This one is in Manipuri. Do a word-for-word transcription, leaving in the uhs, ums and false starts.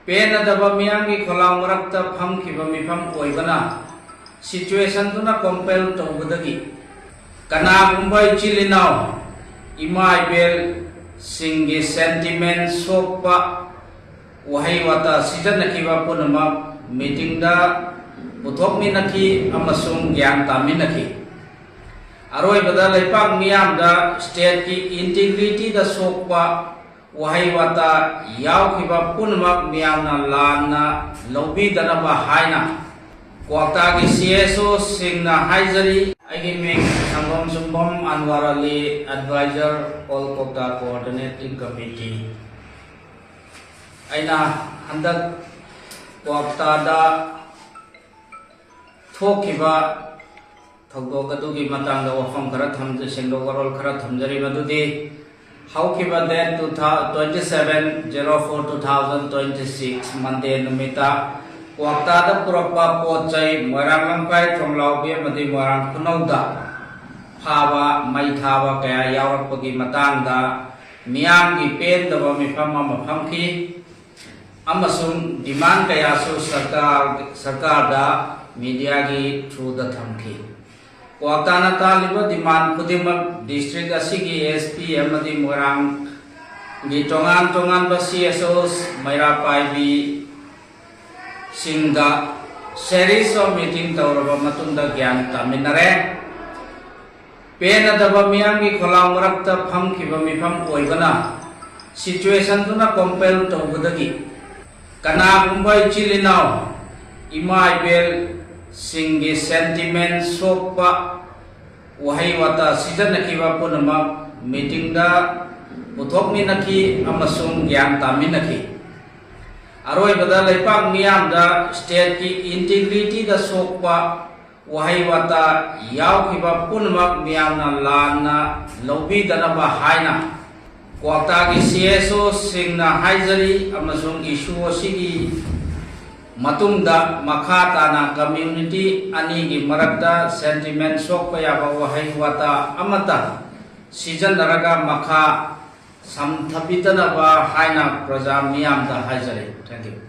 ꯄꯦꯟꯅꯗꯕ ꯃꯤꯌꯥꯝꯒꯤ ꯈꯣꯜꯂꯥꯎ ꯃꯔꯛꯇ ꯐꯝꯈꯤꯕ ꯃꯤꯐꯝ ꯑꯣꯏꯕꯅ, ꯁꯤꯆꯨꯋꯦꯁꯟꯗꯨꯅ ꯀꯣꯝꯄꯦꯜ ꯇꯧꯕꯗꯒꯤ ꯀꯅꯥꯒꯨꯝꯕ ꯏꯆꯤꯜ ꯏꯅꯥꯎ, ꯏꯃꯥ ꯏꯕꯦꯜꯁꯤꯡꯒꯤ ꯁꯦꯟꯇꯤꯃꯦꯟ ꯁꯣꯛꯄ ꯋꯥꯍꯩ ꯋꯥꯇꯥ ꯁꯤꯖꯤꯟꯅꯈꯤꯕ ꯄꯨꯝꯅꯃꯛ ꯃꯤꯇꯤꯡꯗ ꯄꯨꯊꯣꯛꯃꯤꯟꯅꯈꯤ ꯑꯃꯁꯨꯡ ꯒ꯭ꯌꯥꯟ ꯇꯥꯃꯤꯟꯅꯈꯤ꯫ ꯑꯔꯣꯏꯕꯗ, ꯂꯩꯄꯥꯛ ꯃꯤꯌꯥꯝꯗ ꯁ꯭ꯇꯦꯠꯀꯤ ꯏꯟꯇꯤꯒ꯭ꯔꯤꯇꯤꯗ ꯁꯣꯛꯄ ꯋꯥꯍꯩ ꯋꯥꯇꯥ ꯌꯥꯎꯈꯤꯕ ꯄꯨꯝꯅꯃꯛ ꯃꯤꯌꯥꯝꯅ ꯂꯥꯟꯅ ꯂꯧꯕꯤꯗꯅꯕ ꯍꯥꯏꯅ ꯀ꯭ꯋꯥꯛꯇꯥꯒꯤ ꯁꯤ ꯑꯦꯁ ꯑꯣꯁꯤꯡꯅ ꯍꯥꯏꯖꯔꯤ꯫ ꯑꯩꯒꯤ ꯃꯤꯡ ꯁꯪꯒꯣꯝ ꯆꯨꯝꯕꯝ ꯑꯟꯋꯥꯔ ꯑꯂꯤ, ꯑꯦꯗꯚꯥꯏꯖꯔ, ꯑꯣꯜ ꯀ꯭ꯋꯥꯛꯇꯥ ꯀꯣꯑꯣꯔꯗꯤꯅꯦꯇꯤꯡ ꯀꯃꯤꯇꯤ꯫ ꯑꯩꯅ ꯍꯟꯗꯛ ꯀ꯭ꯋꯥꯛꯇꯥꯗ ꯊꯣꯛꯈꯤꯕ ꯊꯧꯗꯣꯛ ꯑꯗꯨꯒꯤ ꯃꯇꯥꯡꯗ ꯋꯥꯐꯝ ꯈꯔ ꯊꯝꯖ-, ꯁꯦꯡꯗꯣꯛ ꯋꯥꯔꯣꯜ ꯈꯔ ꯊꯝꯖꯔꯤ꯫ ꯃꯗꯨꯗꯤ ꯍꯧꯈꯤꯕ date two thou-, twenty seven zero four two thousand twenty six, Monday ꯅꯨꯃꯤꯠꯇ ꯀ꯭ꯋꯥꯛꯇꯥꯗ ꯄꯨꯔꯛꯄ ꯄꯣꯠ ꯆꯩ ꯃꯣꯏꯔꯥꯡ ꯂꯝꯈꯥꯏ, ꯊꯣꯡꯂꯥꯎꯕꯤ ꯑꯃꯗꯤ ꯃꯣꯏꯔꯥꯡ ꯈꯨꯅꯧꯗ ꯐꯥꯕ, ꯃꯩ ꯊꯥꯕ ꯀꯌꯥ ꯌꯥꯎꯔꯛꯄꯒꯤ ꯃꯇꯥꯡꯗ ꯃꯤꯌꯥꯝꯒꯤ ꯄꯦꯟꯗꯕ ꯃꯤꯐꯝ ꯑꯃ ꯐꯝꯈꯤ꯫ ꯑꯃꯁꯨꯡ demand ꯀꯌꯥꯁꯨ ꯁꯔꯀꯥꯔ, ꯁꯔꯀꯥꯔꯗ ꯃꯤꯗꯤꯌꯥꯒꯤ through ꯗ ꯊꯝꯈꯤ꯫ ꯀ꯭ꯋꯥꯛꯇꯥꯅ ꯇꯥꯜꯂꯤꯕ demand ꯈꯨꯗꯤꯡꯃꯛ district ꯑꯁꯤꯒꯤ S P ꯑꯃꯗꯤ ꯃꯣꯏꯔꯥꯡꯒꯤ ꯇꯣꯉꯥꯟ ꯇꯣꯉꯥꯟꯕ C S Os, ꯃꯩꯔꯥ ꯄꯥꯏꯕꯤꯁꯤꯡꯗ series of meeting ꯇꯧꯔꯕ ꯃꯇꯨꯡꯗ ꯒ꯭ꯌꯥꯟ ꯇꯥꯃꯤꯟꯅꯔꯦ꯫ ꯄꯦꯟꯅꯗꯕ ꯃꯤꯌꯥꯝꯒꯤ ꯈꯣꯜꯂꯥꯎ ꯃꯔꯛꯇ ꯐꯝꯈꯤꯕ ꯃꯤꯐꯝ ꯑꯣꯏꯕꯅ, ꯁꯤꯆꯨꯋꯦꯁꯟꯗꯨꯅ ꯀꯣꯝꯄꯦꯜ ꯇꯧꯕꯗꯒꯤ ꯀꯅꯥꯒꯨꯝꯕ ꯏꯆꯤꯜ ꯏꯅꯥꯎ, ꯏꯃꯥ ꯏꯕꯦꯜꯁꯤꯡꯒꯤ ꯁꯦꯟꯇꯤꯃꯦꯟ ꯁꯣꯛꯄ ꯋꯥꯍꯩ ꯋꯥꯇꯥ ꯁꯤꯖꯤꯟꯅꯈꯤꯕ ꯄꯨꯝꯅꯃꯛ ꯃꯤꯇꯤꯡꯗ ꯄꯨꯊꯣꯛꯃꯤꯟꯅꯈꯤ ꯑꯃꯁꯨꯡ ꯒ꯭ꯌꯥꯟ ꯇꯥꯃꯤꯟꯅꯈꯤ꯫ ꯑꯔꯣꯏꯕꯗ, ꯂꯩꯄꯥꯛ ꯃꯤꯌꯥꯝꯗ ꯁ꯭ꯇꯦꯠꯀꯤ ꯏꯟꯇꯤꯒ꯭ꯔꯤꯇꯤꯗ ꯁꯣꯛꯄ ꯋꯥꯍꯩ ꯋꯥꯇꯥ ꯌꯥꯎꯈꯤꯕ ꯄꯨꯝꯅꯃꯛ ꯃꯤꯌꯥꯝꯅ ꯂꯥꯟꯅ ꯂꯧꯕꯤꯗꯅꯕ ꯍꯥꯏꯅ ꯀ꯭ꯋꯥꯛꯇꯥꯒꯤ C S Oꯁꯤꯡꯅ ꯍꯥꯏꯖꯔꯤ, ꯑꯃꯁꯨꯡ issue ꯑꯁꯤꯒꯤ ꯃꯇꯨꯡꯗ ꯃꯈꯥ ꯇꯥꯅ community ꯑꯅꯤꯒꯤ ꯃꯔꯛꯇ sentiment ꯁꯣꯛꯄ ꯌꯥꯕ ꯋꯥꯍꯩ ꯋꯥꯇꯥ ꯑꯃꯠꯇ ꯁꯤꯖꯤꯟꯅꯔꯒ ꯃꯈꯥ ꯁꯝꯊꯕꯤꯗꯅꯕ ꯍꯥꯏꯅ ꯄ꯭ꯔꯖꯥ ꯃꯤꯌꯥꯝꯗ ꯍꯥꯏꯖꯔꯤ꯫ Thank you꯫